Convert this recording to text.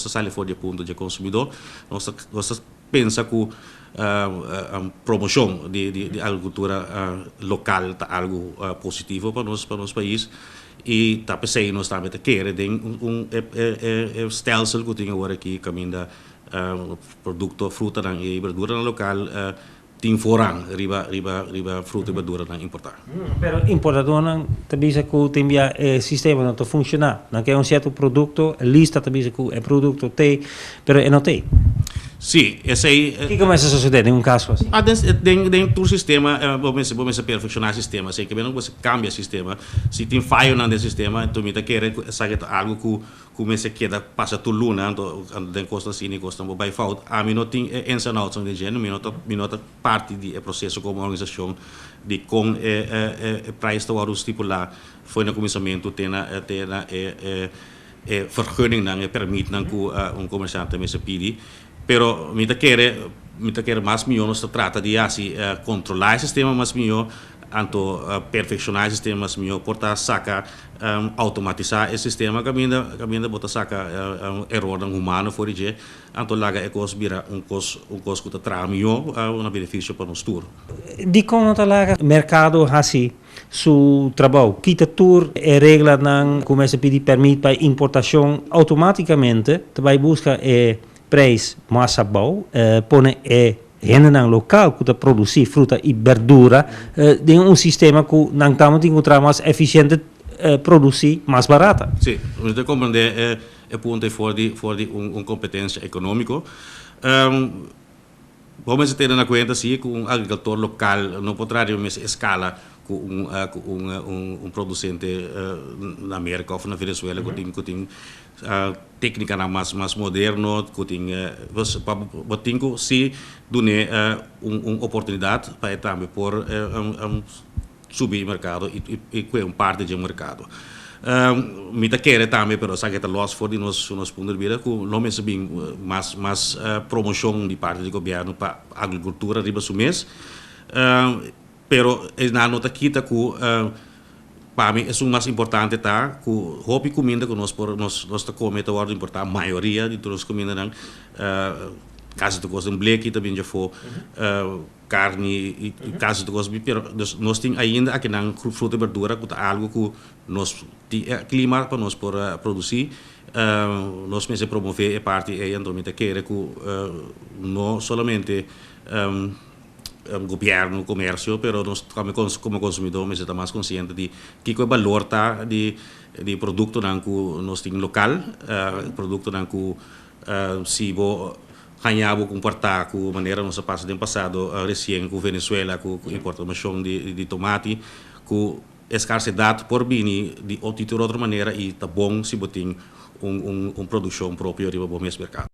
Ta sali for di punto di konsumidó, nos ta pensa ku promoshon di agrikultura lokal ta algu positivo pa nos pais i ta p'esei nos tambe ta kere den un stelsel ku tin awor aki kaminda produkto, fruta i berdura lokal tin voorrang riba fruta i berdura importá. Pero importadónan ta bisa ku tin e sistema no ta funshoná. Nan ke un sierto produkto, lista ta bisa ku e produkto tin, pero e no tin. Sí, esei. Kiko mester sosodé den un kaso asina? Ah, den tur sistema, bo mester perfekshoná e sistema, asina ku bo kambia e sistema. Si tin fayo den sistema, anto mi ta kere sabi algu ku mester keda pasa tur luna, anto den kos asina, kos bo bai fout. Ami no tin ins and outs di dje, mi no ta parti di proseso komo organisashon di kon e prijs ta wòrdu stipulá for di na kuminsamentu te na e vergunning nan, e permit nan ku un komersiante mester pidi. Pero mi ta kere mas mihó nos trata di asina kontrolá e sistema mas mihó, anto perfekshoná e sistema mas mihó, por ta saka outomatisá e sistema kaminda bo ta saka eror humano for di dje, anto laga e kos bira un kos ku ta traha mihó na benefisio pa nos tur. Di kon ta laga merkado hasi su trabou? Kita tur e reglanan, kuminsá pidi pèrmit pa importashon, outomátikamente ta bai buska e prijs mas abou, pone e hendenan lokal ku ta produsí fruta i berdura den un sistema ku nan tambe tin ku mas efisiente, produsí mas barata. Sí, bo ta komprondé e punto for di un kompetensia ekonómiko. Ban tene na kuenta sí ku un agrikultor lokal no por traha mes eskala ku un produsente na Amérika òf na Venezuela ku tin téknika mas moderno, ku tin bo tin ku sí duna un oportunidat pa tambe por subi merkado i ku un parti di merkado. Mi ta kere tambe, pero sabi ta los for di nos punto di bista ku lo mester bin mas promoshon di parti di gobièrnu pa agrikultura riba su mes. Pero na no ta kita ku pa mi e mas importante ta ku hopi kuminda ku nos ta kome ta wòrdu importá, mayoria di tur kumindanan, kasi tur kos den bleki ta bin afó, karni i kasi tur kos, pero nos tin ainda akinan fruta i berdura ku ta algu ku nos tin klima pa nos por produsí. Nos mester promové e parti ei, anto mi ta kere ku no solamente gobièrnu, komersio, pero nos komo konsumidó mester ta mas konsiente di kiko e balor ta di produktonan ku nos tin lokal, produktonan ku si bo haña bo komportá ku manera nos a pasa den pasado resien ku Venezuela ku importashon di tomati, ku eskarsedat por bini di otro manera i ta bon si bo tin un produkshon propio riba bo mes merkado.